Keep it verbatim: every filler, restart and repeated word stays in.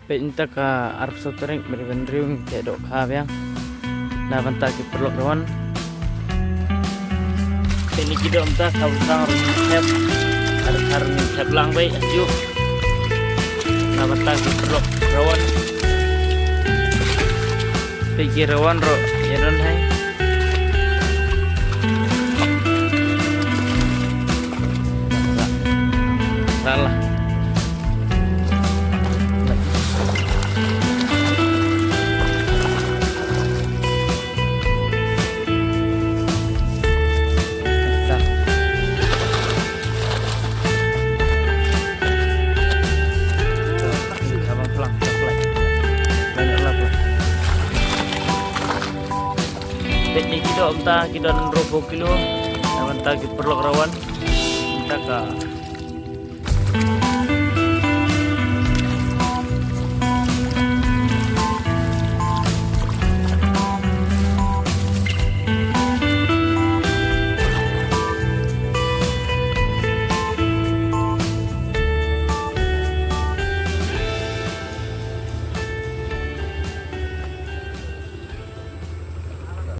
Peit mynta ka arphew saw tarik mynta ban riew ngi te doh kha biang. Na bynta ki paralok rawan. Peit ni ki doh mynta ka bynta ruh ngi thep. Ar ar ngi thep lang bai ajuk. Na bynta ki paralok rawan. Peit ki rawan ruh ïa don hai. Rala. Peit ni ki doh mynta ki don hynriewphew kilo. Na bynta ki paralok rawan. Mynta ka